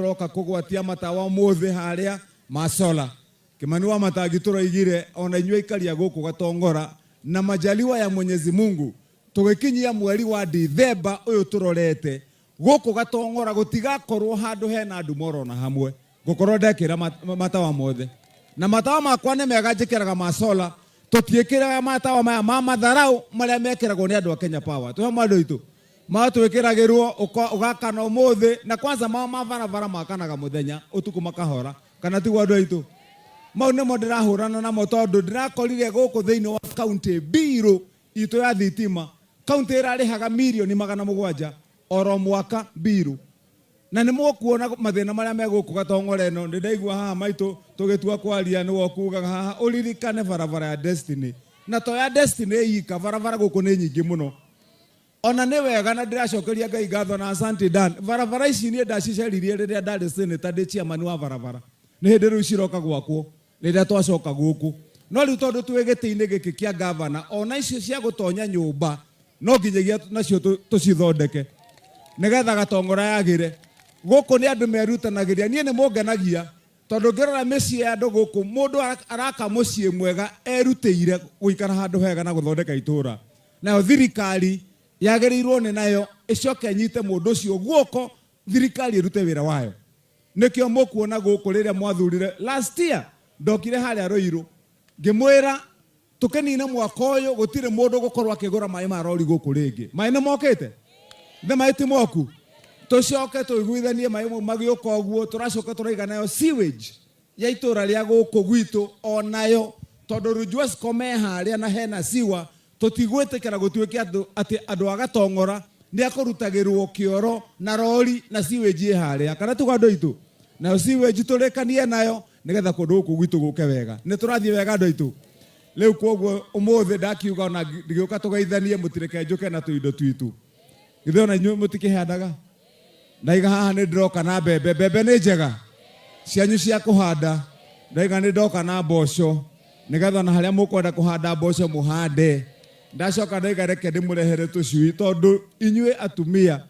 Tũroka kũgwatia matawa ũmũthĩ harĩa ma solar. Kĩmani wa Matangi tũroigire ona inyuĩ aikari a gũkũ Gatongora na majaliwa ya Mwenyezi Mungu tũgĩkinyia mweri wa Dithemba ũyũ tũrorete gũkũ Gatongora gũtigakorwo handũ hena nduma orona hamwe. Ngũkorwo ndekĩra matawa mothe. Na matawa makwa nĩ mega njĩkĩraga ma solar. Tũtiĩkĩraga matawa maya ma matharau marĩa mekĩragwo nĩ andũ a Kenya Power. Twĩ hamwe andũ aitũ? Matwĩkĩragĩrwo ũgakana ũmũthĩ na kwanza mao ma barabara makanaga mũthenya ũtukũ makahora kana tiguo andũ aitũ? Mau nĩmo ndĩrahũrana namo tondũ ndĩrakorire gũkũ thĩinĩ wa kaunti mbirũ itũ ya thitima kaunti ĩrarĩhaga mirioni 700 oro mwaka mbirũ na nĩ mũkuona mathĩna marĩa me gũkũ Gatong'ora ĩno. Nĩ ndaigua haha maitũ tũgĩtua kwaria nĩwe ũkugaga haha ũririkane barabara ya Destiny na to ya Destiny ika barabara gũkũ nĩ nyingĩ mũno. Ona nĩ wega na ndĩracokeria Ngai ngatho na asante Dan. Barabara ici niĩ ndacicaririe rĩrĩa ndarĩ senator ndĩ chairman wa barabara. Nĩ hĩndĩ rĩu ciroka gwakwo rĩrĩa twacoka gũkũ. No rĩu tondũ twĩ gĩtĩ-inĩ gĩkĩ kĩa gavana, ona icio cia gũtonya nyũmba no nginyagia nacio tũcithondeke nĩgetha Gatong'ora yagĩre. Gũkũ nĩ andũ merutanagĩria. Niĩ nĩ mũngenagia tondũ ngĩrora mĩciĩ ya andũ gũkũ, mũndũ araka mũciĩ mwega erutĩire gũikara handũ hega na gũthondeka itũra. Nayo thirikari yagĩrĩirwo nĩ nayo ĩcoke ĩnyite mũndũ ũcio guoko, thirikari ĩrute wĩra wayo. Nĩkĩo mũkuona gũkũ rĩrĩa mwathurire last year ndokire harĩa Ruiru ngĩmwĩra tũkĩnina mwaka ũyũ gũtirĩ mũndũ ũgũkorwo akĩgũra maĩ ma rori gũkũ rĩngĩ. Maĩ nĩ mokĩte? Nĩ maĩ ti moku? Tũcoke tũiguithanie maĩ mau magĩũka ũguo, tũracoka tũraiga nayo sewage ya itũra rĩa gũkũ gwitũ onayo, tondũ Rujwesco me harĩa na hena sewer, tũtigwĩtĩkĩra gũtuĩke atĩ andũ a Gatong'ora nĩ akũrutagĩrwo kĩoro na rori na sewage ĩ harĩa, kana tiguo andũ aitũ? Nayo sewage tũrĩkanie nayo nĩgetha kũndũ gũkũ gwitũ gũke wega. Nĩ tũrathiĩ wega andũ aitũ? Rĩu kwoguo ũmũthĩ ndakiuga ona ngĩũka tũgeithanie mũtireke njũke na tũindo twitũ. Githĩ ona inyuĩ mũtikĩhandaga? Ndaiga haha nĩ ndĩroka na mbembe. Mbembe nĩ njega cianyu cia kũhanda. Ndaiga nĩ ndoka na mboco nĩgetha ona harĩa mũkwenda kũhanda mboco mũhande. Ndacoka ndaiga reke ndĩmũrehere tũcui tondũ inyuĩ atumia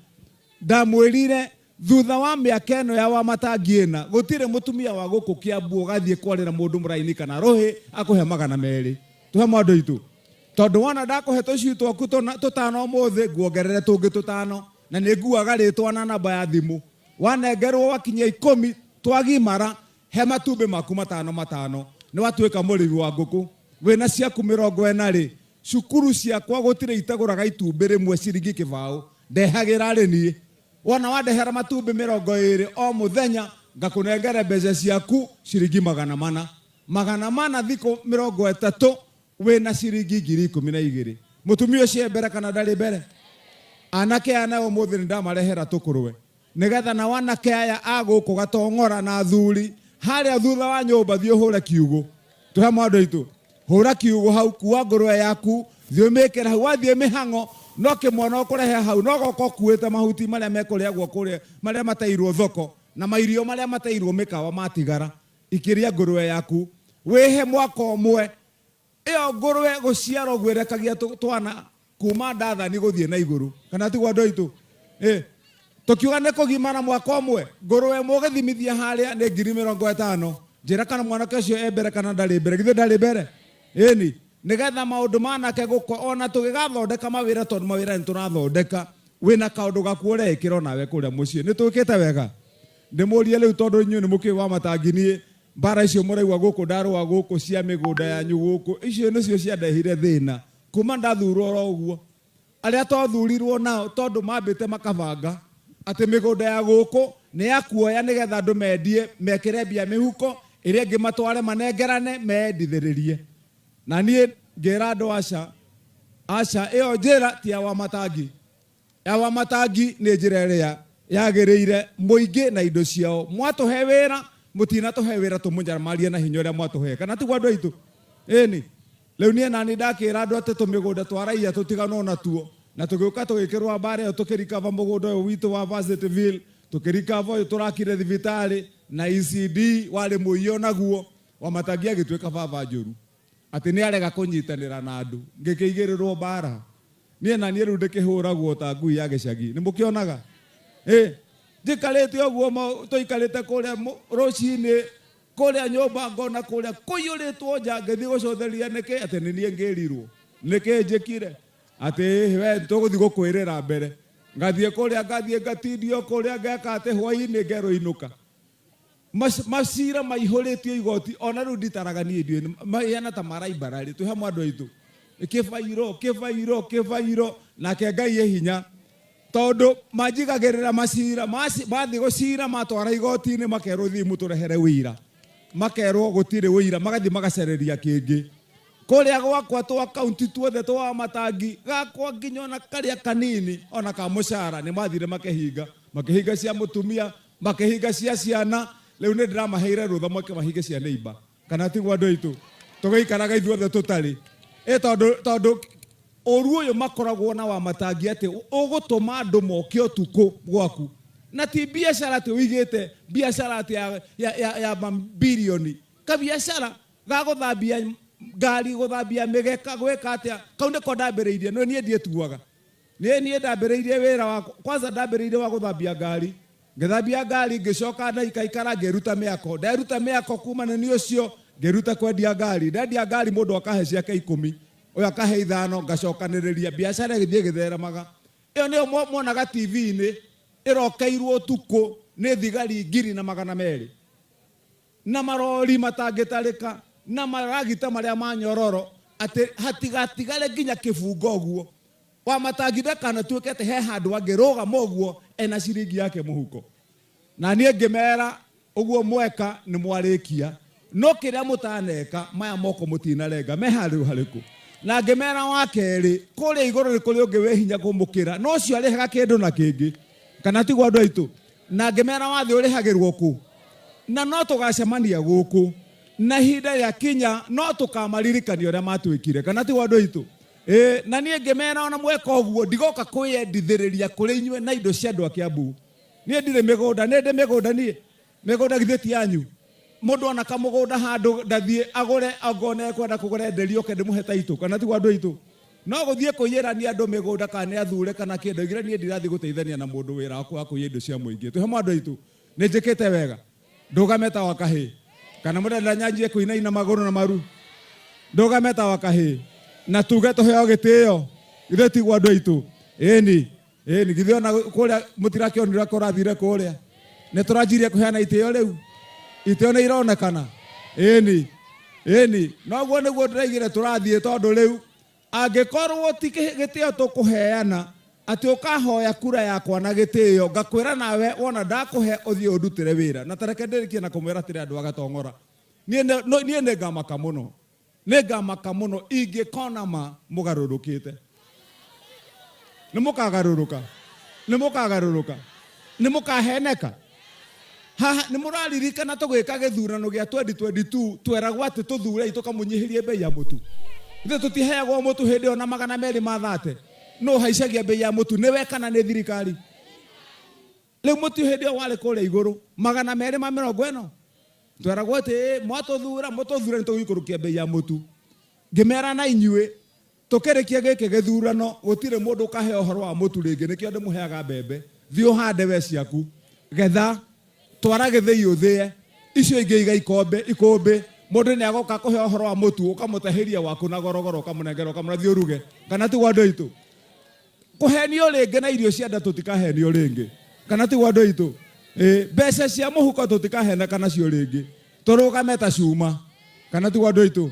ndamwĩrire thutha wa mĩaka ĩno ya Wamatangi ĩna gũtirĩ mũtumia wa gũkũ Kiambu ũgathiĩ kwarĩra mũndũ mũraini kana rũhĩ akũhe 200. Tũhe mwandũ itũ tondũ wona ndakũhe tũcui twaku tũtano ũmũthĩ nguongerere tũngĩ tũtano. Na nĩ nguaga rĩtwa na namba ya thimũ. Wanengerwo wakinyia ikũmi twagimara, he matumbĩ maku matano matano. Nĩ watuĩka mũrĩmi wa ngũkũ. Wĩna ciaku 40 rĩ, cukuru ciakwa gũtirĩ itagũraga itumbĩ rĩmwe ciringi kĩbaũ. Ndehagĩra rĩ niĩ. Wona wandehera matumbĩ 20 o mũthenya, ngakũnengere mbeca ciaku ciringi 400. 400 thikũ 30 wĩna ciringi 12,000. Mũtumia ũcio e mbere kana ndarĩ mbere? Anake aya nao ũmũthĩ nĩ ndamarehera tũkũrwe nĩgetha nao anake aya a gũkũ Gatong'ora na athuri harĩa thutha wa nyũmba thiĩ ũhũre kiugũ. Tũhe mwandũ aitũ, hũra kiugũ hau, kua ngũrwe yaku, thiĩ ũmĩkĩre hau. Wathiĩ mĩhang'o no kĩmwana ũkũrehe hau, no goka ũkuĩte mahuti marĩa mekũrĩagwo kũrĩa, marĩa mateirwo thoko na mairio marĩa mateirwo mĩkawa matigara. Ikĩria ngũrwe yaku wĩhe mwaka ũmwe. Ĩyo ngũrwe gũciara ũguo ĩrekagia twana kuma ndathani gũthiĩ na igũrũ. Kana tiguo andũ aitũ? Ĩ, tũkiuga nĩ kũgimara mwaka ũmwe, ngũrwe ĩmwe ũgĩthimithia harĩa nĩ 50,000. Njĩra kana mwanake ũcio e mbere kana ndarĩ mbere. Githĩ ndarĩ mbere? Ĩni, nĩgetha maũndũ ma anake gũkũ ona tũgĩgathondeka mawĩra tondũ mawĩra nĩ tũrathondeka, wĩna kaũndũ gaku ũreĩkĩra onawe kũrĩa mũciĩ. Nĩ twĩkĩte wega? Ndĩmũrie rĩu tondũ inyuĩ nĩ mũkĩũĩ Wamatangi niĩ mbara icio mũraigua gũkũ ndarũa gũkũ cia mĩgũnda yanyu gũkũ icio nĩcio ciandehire thĩna kuma ndathurwo oro ũguo. Arĩa twathurirwo nao tondũ mambĩte makabanga atĩ mĩgũnda ya gũkũ nĩ ya kuoya nĩgetha andũ mendie mekĩre mbia mĩhuko ĩrĩa ĩngĩ matware manengerane meendithĩrĩrie. Na niĩ ngĩra andũ aca, aca ĩyo njĩra ti ya Wamatangi. Ya Wamatangi nĩ njĩra ĩrĩa yagĩrĩire mũingĩ na indo ciao. Mwatũhe wĩra, mũtinatũhe wĩra tũmũnyamarie na hinya ũrĩa mwatũhe. Kana tiguo andũ aitũ? Ĩni. Rĩu niĩ nani ndakĩra andũ atĩ tũmĩgũnda twa raia tũtiganwo natuo. Na tũgĩũka tũgĩkĩrũa mbara ĩyo tũkĩrikaba mũgũnda ũyũ witũ wa Varsity-ville, tũkĩrikaba ũyũ tũrakire thibitarĩ na ECD warĩ mũiyo naguo. Wamatangi agĩtuĩka baba njũru. Atĩ nĩ arega kũnyitanĩra na andũ. Ngĩkĩigĩrĩrwo mbara. Niĩ na niĩ rĩu ndĩkĩhũragwo ta ngui ya gĩcagi. Nĩ mũkĩonaga? Ĩ! Njikarĩte ũguo tũikarĩte kũrĩa rũcinĩ kũrĩa nyũmba ngona kũrĩa kũiyũrĩtwo nja, ngĩthiĩ gũcũthĩrĩria nĩkĩ atĩ nĩ niĩ ngĩrirwo, nĩkĩ njĩkire atĩ we tũgũthiĩ gũkwĩrĩra mbere. Ngathiĩ kũrĩa, ngathiĩ ngatindio kũrĩa, ngeka atĩ hwainĩ ngerwo inũka. Macira maihũrĩtio igoti ona rĩu nditaraga niĩ ndiũĩ mahana ta maraibararĩ twĩ hamwe andũ aitũ, kĩbairo kĩbairo kĩbairo. Nake Ngai ĩ hinya, tondũ manjigagĩrĩra macira, mathiĩ gũcira matwara igoti-inĩ makerwo thiĩ mũtũrehere wĩira, makerwo gũtirĩ wĩira, magathiĩ magacereria kĩngĩ. Kũrĩa gwakwa twa kaunti tuothe twa matangi gakwa nginya ona karĩa kanini ona ka mũcara nĩ mathire makĩhinga, makĩhinga cia mũtumia, makĩhinga cia ciana. Rĩu nĩ ndĩramaheire rũtha mweke mahinge cia neighbor, kana tiguo andũ aitũ? Tũgĩikaraga ithuothe tũtarĩ ĩ, tondũ ũru ũyũ makoragwo na wa matangi atĩ ũgũtũma andũ moke ũtukũ gwaku, na ti biacara atĩ ũigĩte biacara atĩ ya mabilioni, kabiacara ga gũthambia ngari, gũthambia mĩgeka, gwĩka atĩa, kau nĩko ndambĩrĩirie. No niĩ ndiĩtuaga, niĩ ndambĩrĩirie wĩra wa kwanza, ndambĩrĩirie wa gũthambia ngari, ngĩthambia ngari, ngĩcoka ndaikaikara ngĩruta mĩako, nderuta mĩako kuma nĩ niĩ ũcio ngĩruta kwendia ngari, ndendia ngari mũndũ akahe ciake 10, ũyũ akahe 5, ngacokanĩrĩria, biacara ĩgĩthiĩ ĩgĩtheremaga. Ĩyo nĩyo mwonaga TV-inĩ ĩrokeirwo ũtukũ nĩ thigari 1,200 na marori matangĩtarĩka na maragita marĩa ma nyororo, atĩ hatigatigare nginya kĩbungo ũguo. Wa matangi ndakanatuĩke atĩ he handũ angĩrũgama ũguo ena ciringi yake mũhuko. Na niĩ ngĩmera ũguo mweka nĩ mwarĩkia, no kĩrĩa mũtaneka maya moko mũtinarenga me handũ harĩkũ. Na ngĩmera wa kerĩ, kũrĩa igũrũ nĩ kũrĩ ũngĩ wĩ hinya kũmũkĩra, no ũcio arĩhaga kĩndũ na kĩngĩ, kana tiguo andũ aitũ? Na ngĩmera wa thĩ ũrĩhagĩrwo kũ, na no tũgacemania gũkũ, na ihinda rĩakinya no tũkamaririkania ũrĩa matwĩkire, kana tiguo andũ aitũ? Ĩĩ, na niĩ ngĩmera ona mweka ũguo ndigoka kwĩyendithĩrĩria kũrĩ inyuĩ na indo cia andũ a Kiambu. Niĩ ndirĩ mĩgũnda, nĩ ndĩ mĩgũnda niĩ? Mĩgũnda githĩ ti yanyu? Mũndũ ona kamũgũnda handũ ndathiĩ agũre, angorwo nĩ ekwenda kũgũra enderio oke ndĩmũhe taitũ, kana tiguo andũ aitũ? No gũthiĩ kũiyĩrania andũ mĩgũnda kana nĩ athure kana kĩ, ndoigire niĩ ndirathiĩ gũteithania na mũndũ wĩra wakwa wa kũiya indo cia mũingĩ. Twĩ hamwe andũ aitũ? Nĩ njĩkĩte wega? Ndũgame ta wa kahĩĩ, kana mũrenda nyanjie kũinaina magũrũ na maru? Ndũgame ta wa kahĩĩ na tuge tũheo gĩtĩo, githĩ tiguo andũ aitũ? Ĩni, ĩni, githĩ ona kũrĩa mũtirakĩonire kũrathire kũrĩa? Nĩ tũranjirie kũheana itĩo rĩu, itĩo nĩ ironekana. Ĩni, ĩni, noguo nĩguo ndĩraigire tũrathiĩ, tondũ rĩu angĩkorwo ti gĩtĩo tũkũheana, atĩ ũkahoya kura yakwa na gĩtĩo, ngakwĩra nawe wona ndakũhe ũthiĩ ũndutĩre wĩra. Na tareke ndĩrĩkie na kũmwĩra atĩrĩ andũ a Gatong'ora, niĩ nĩ ngamaka mũno, nĩ ngamaka mũno ingĩkona ma mũgarũrũkĩte. Nĩ mũkagarũrũka, nĩ mũkagarũrũka, nĩ mũkaheneka. Haha nĩ mũraririkana tũgĩka gĩthurano gĩa 2022 tweragwo atĩ tũthurei tũkamũnyihĩrie bei ya mũtu. Ithuĩ tũtiheagwo mũtu hĩndĩ ĩyo na 230 thate. Nũ ũhaicagia bei ya mũtu, nĩwe kana nĩ thirikari? Rĩu mũtu hĩndĩ ĩyo warĩ kũrĩa igũrũ 240. Tweragwo atĩ mwatũthura, mũtũthure nĩ tũgũikũrũkia bei ya mũtu. Ngĩmera na inyuĩ tũkĩrĩkia gĩkĩ gĩthurano gũtirĩ mũndũ ũkaheo ũhoro wa mũtu rĩngĩ, nĩkĩo ndĩmũheaga mbembe. Thiĩ ũhande we ciaku, getha, twara gĩthĩi ũthĩe, icio ingĩ iga ikũmbĩ. Mũndũ nĩ agoka kũhe ũhoro wa mũtu, ũkamũtahĩria waku na gorogoro, ũkamũnengera, ũkamũra thiĩ ũruge, kana tiguo andũ aitũ? Kũhenio rĩngĩ na irio cia nda tũtikahenio rĩngĩ, kana tiguo andũ aitũ? Mbeca cia mũhuko tũtikaheneka nacio rĩngĩ, tũrũgame ta cuma, kana tiguo andũ aitũ?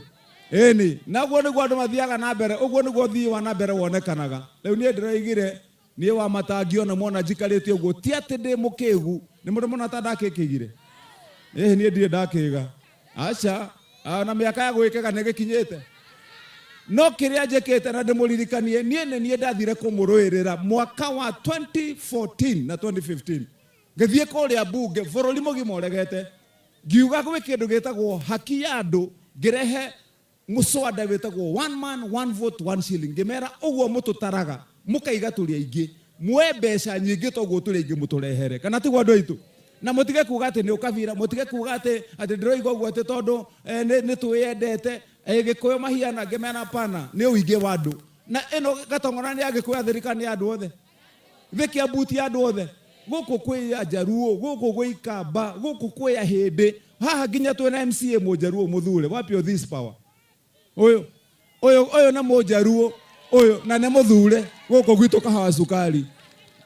Ĩni, naguo nĩguo andũ mathiaga na mbere, ũguo nĩguo ũthii wa na mbere wonekanaga. Rĩu niĩ ndĩroigire, niĩ wa matangi ona mwona njikarĩte ũguo, ti atĩ ndĩ mũkĩgu, nĩ mũndũ mũna ta ndakĩkĩgire. Ĩhĩ niĩ ndirĩ ndakĩga. Aca, na mĩaka ya gwĩkĩga nĩ gĩkinyĩte. No kĩrĩa njĩkĩte na ndĩmũririkanie, niĩ nĩ niĩ ndathire kũmũrũĩrĩra mwaka wa 2014 na 2015. Ngĩthiĩ kũrĩa mbunge, bũrũri mũgima ũregete. Ngiuga gwĩ kĩndũ gĩtagwo haki ya andũ, ngĩrehe mũswada wĩtagwo one man one vote one shilling. Ngĩmera ũguo mũtũtaraga mũkaiga tũrĩ aingĩ, muoe mbeca nyingĩ toguo tũrĩ aingĩ mũtũrehere, kana tiguo andũ aitũ? Na mũtige kuga atĩ nĩ ũkabira, mũtige kuga atĩ ndĩroiga ũguo atĩ tondũ nĩ twĩyendete. Gĩkũyũ mahiana, ngĩmera pana, nĩ ũingĩ wa andũ. Na ĩno Gatong'ora nĩ ya Gĩkũyũ, ya thirikari nĩ ya andũ othe. Thĩ Kiambu ti ya andũ othe. Gũkũ kwĩ Ajaruo, gũkũ gwĩ Ikamba, gũkũ kwĩ Ahĩndĩ, haha nginya twĩna MCA Mũjaruo mũthure. Wapi this power? Ũyũ ũyũ ũyũ nĩ Mũjaruo ũyũ na nĩ mũthure gũkũ gwitũ Kahawa Cukari.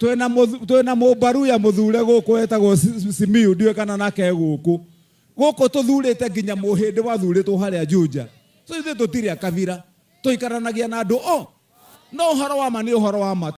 Twĩna twĩna Mũmbaruya mũthure gũkũ etagwo Simiyu, ndiũĩ kana nake e gũkũ. Gũkũ tũthurĩte nginya Mũhĩndĩ wathurĩtwo harĩa Juja. So ithuĩ tũtirĩ a kabira, tũikaranagia na andũ o no ũhoro wa ma nĩ ũhoro wa ma.